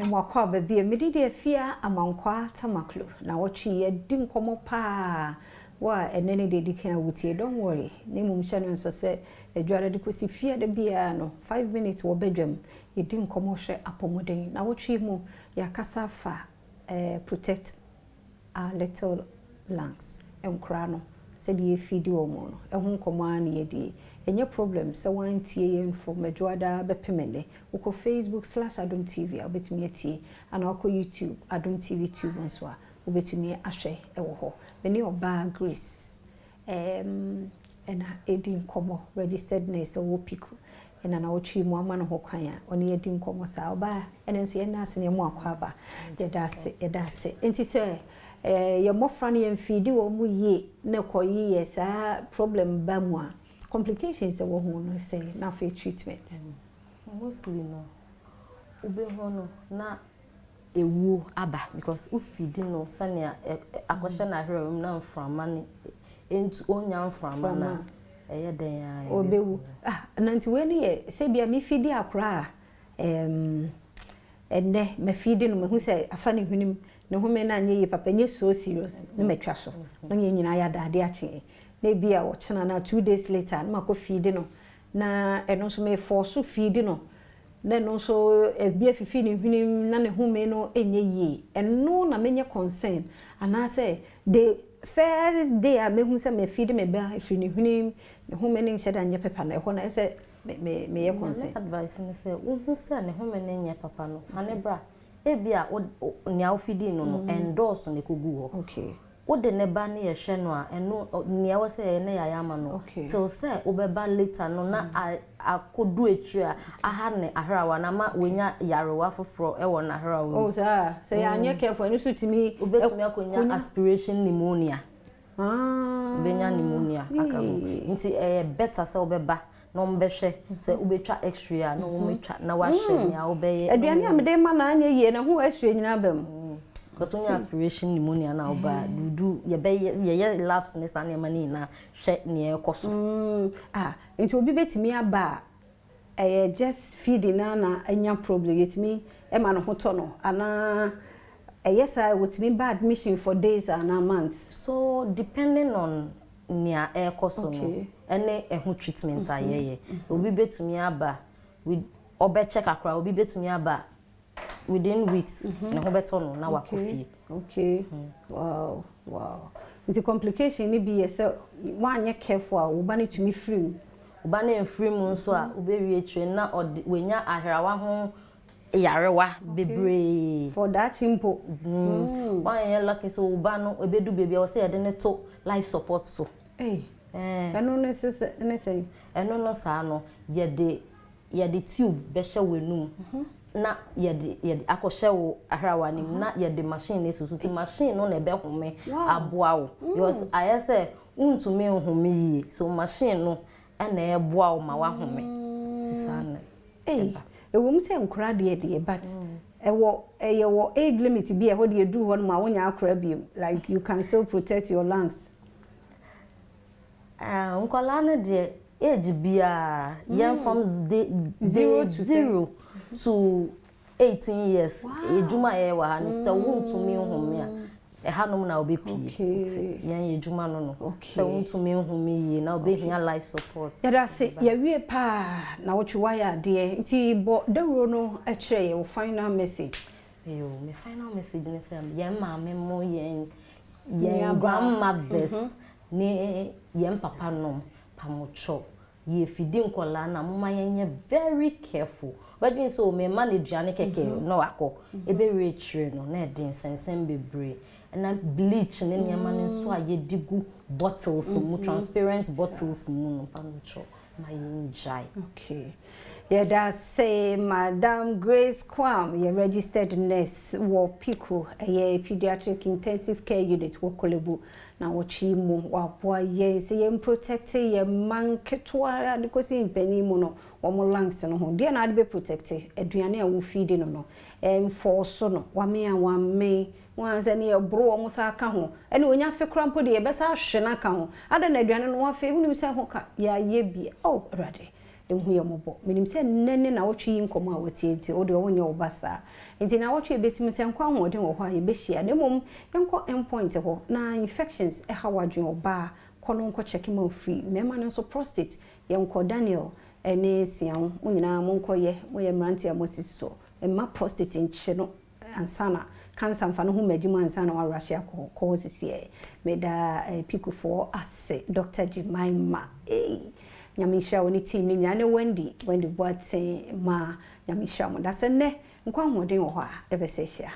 Mema wakɔ aba bio. Mede deɛ Afia Amankwaa Tamaklo na wɔtwe yɛdi nkɔmmɔ paa. Wo a ɛnɛ ne deɛ di kan a wotie, don't worry. Na mmom hyɛ no nso sɛ adwara de kɔsi fie da biara no, 5 minutes wɔ badwam, yɛdi nkɔmmɔ hwɛ apɔmuden. Na wɔtwe mu, yɛakasa fa protect our little lungs. Nkoraa no, sɛdeɛ yɛfidi wɔn no, ɛho nkɔmmɔ ara na yɛdi. Ɛnyɛ problem sɛ woantie yɛn from Adwoada bɛpem ɛnnɛ. Wokɔ Facebook/Adom TV a, wobɛtumi atie. Ana wokɔ YouTube, Adom TV Tube nso a, wobɛtumi ahwɛ ɛwɔ hɔ. Me ne ɔbaa Grace ɛna ɛdi nkɔmmɔ, registered nurse ɛwɔ PICU. Ɛna na wɔtwe mu ama no ho kwan a ɔne yɛdi nkɔmmɔ saa. Ɔbaa ɛna nso yɛn ase ne mu akɔ aba. Yɛda ase, yɛda ase. Nti sɛ yɛ mmɔfra no yɛmfeedi wɔn mu yie na kɔyi yɛ saa problem ba mu a, complications ɛwɔ ho no sɛ na afei treatment. Mostly no, wobɛhu no na ewuo aba because wofidi no sɛnea akɔhyɛ n'ahwerɛ mu na mframa no ntu, onya mframa na ɛyɛ den a ɔbɛwu. Ah, na nti wei no yɛ sɛ bia mefidi akora a ɛnnɛ mafidi no, mahu sɛ afa ne hwenem, ne home no anyɛ yie papa, nyɛ so serious na matwa so na yɛn nyinaa yɛ adaade akyeɛ, na ebi a ɔkyena na 2 days later na makɔ feedi no, na ɛno nso mefɔ so feedi no, na ɛno nso ebi afifi ne hwenem na ne home no nyɛ yie, ɛno na menyɛ concern anaasɛ the first day a mehu sɛ mefidi me ba efiri ne hwenem, ne home no nhyɛ da nyɛ papa no, ɛhɔ na ɛsɛ me me meyɛ concern? Na advice ne sɛ wohu sɛ ne home no nyɛ papa no, fa ne bra. Ebi a nea wofidi no ɛndɔɔso na ɛkɔgu hɔ. Wode ne ba ne yɛhwɛ no a, ɛno nea ɛwɔ sɛ yɛyɛ ne yɛayɛ ama no till sɛ wobɛba later no na akɔdu akyire a aha ne ahrawa na ama wanya yarewa foforɔ ɛwɔ n'ahrawa mu. Oh, saa sɛ yɛanyɛ careful, ɛno nso tumi wobɛtumi akɔnya aspiration pneumonia. Wobɛnya pneumonia aka ho, nti ɛyɛ better sɛ wobɛba na ɔmbɛhwɛ sɛ wobɛtwa X-ray a, na wɔmɛtwa na wahwɛ nea wobɛyɛ. Aduane a mede ma na anyɛ yie na ho X-ray nyinaa ba mu. Because wonya aspiration pneumonia na woba dudu, yɛbɛyɛ, yɛyɛ labs ne saa nneɛma no nyinaa hwɛ nea ɛkɔ so. Ah, nti obi bɛtumi aba a ɛyɛ just feeding na anya problem, yɛtumi ɛma ne ho tɔ no anaa ɛyɛ saa wɔtumi ba admission for days anaa months? So depending on nea ɛrekɔ so no ɛne ɛho treatment a yɛyɛ, obi bɛtumi aba with ɔbɛkyɛ kakra, obi bɛtumi aba within weeks, ne ho bɛtɔ no na wakɔ fie. Okay, wow. Nti complication ni bi yɛ sɛ woanyɛ careful a, wo ba no tumi firi mu. Wo ba no mfiri mu nso a, wobɛwie akyire na ɔde wanya ahrawa ho yarewa bebree. For daakye mpo. Woanyɛ lucky so, wo ba no ebedu baabi a wɔsɛ yɛde ne to life support so. Ɛno ne sɛ ne sɛn? Ɛno no saa no, yɛde tube bɛhyɛ w'anum na yɛde akɔhyɛ wo ahrawa no mu na yɛde machine no esi so, nti machine no na ɛbɛhome aboa wo because ayɛ sɛ wontumi nhome yie, so machine no ɛna ɛboa wo ma woahome, nti saa na. Ɛwɔ mu sɛ nkora deɛ, but ɛwɔ ɛyɛ wɔ age limit bi a ɛhɔ deɛ eduru hɔ nom a wonya akora bio, like you can still protect your lungs? Nkwadaa no deɛ, age biara yɛn from day 0 to 0 to 18 years, edwuma a yɛyɛ wɔ ha no, sɛ wontumi nhome a, ɛhanom na wobɛpie, nti yɛn yɛ edwuma no, sɛ wontumi nhome yie na wobɛhia life support. Yɛda ase, yɛwie paa na wotwe wayɛ adeɛ, nti bɔ dawuro no kyerɛ yɛ wo final message. Yo, my final message ne sɛ yɛn maame mo, yɛn grandmothers ne yɛn papa nom, pamotwɔ, yɛfidi nkɔlaa na moma yɛnyɛ very careful. Wobɛdwene sɛ o mema no aduane kɛkɛ na wakɔ ɛbɛwie akyire no na ɛde nsɛnsɛm bebree, ɛna bleach ne nneɛma no nso a yɛde gu bottles mu, transparent bottles mu no, pamotwɔ, ma yɛngyae. Okay, yɛda se Madam Grace Kwam, yɛ registered nurse wɔ PICU, ɛyɛ Pediatric Intensive Care Unit wɔ Korle Bu, na wɔtwe mu waboa yɛn sɛ yɛn protect yɛn mma nketewa de kɔsi mpanyin mu no wɔn lungs no ho deɛ na ade bɛ protect aduane a wofeedi no, ɛmfɔɔ so no wame a wame wɔn sɛ ne yɛboro wɔn sa aka ho, ɛne onya afe kora mpo deɛ yɛbɛsa ahwe no aka ho ada na aduane no wafe, wonim sɛ ho ka yɛayɛ bi. Oh, Awurade. Ɛhu yɛ mmɔbɔ. Menim sɛ nnɛ ne nawɔtwe yi nkɔmmɔ a wɔtie nti, wo deɛ wonyɛ wo ba saa. Nti nawɔtwe yɛbɛsim sɛ nkɔ ahoɔden wɔ hɔ a yɛbɛhyia. Na mmom yɛnkɔ Endpoint hɔ na infections ɛha w'adwene, ɔbaa kɔ no nkɔ check ma ofiri. Mmarima no nso prostate, yɛnkɔ Daniel ɛne Siawo, mo nyinaa monkɔyɛ. Moyɛ mmeranteɛ a moasisi so, mma prostate nkye no ansa na cancer mfa no ho mmagye mu ansa na warush akɔ kɔ hɔ sisiɛ. Meda pikufoɔ ase, Dr Jimaima, ei, Nyame nhyira wo ne team ne nyinaa, ne Wendy Boateng ma. Nyame nhyira mo. Da sɛ nnɛ nkwa ahoɔden wɔ hɔ a ɛbɛsɛ hyia.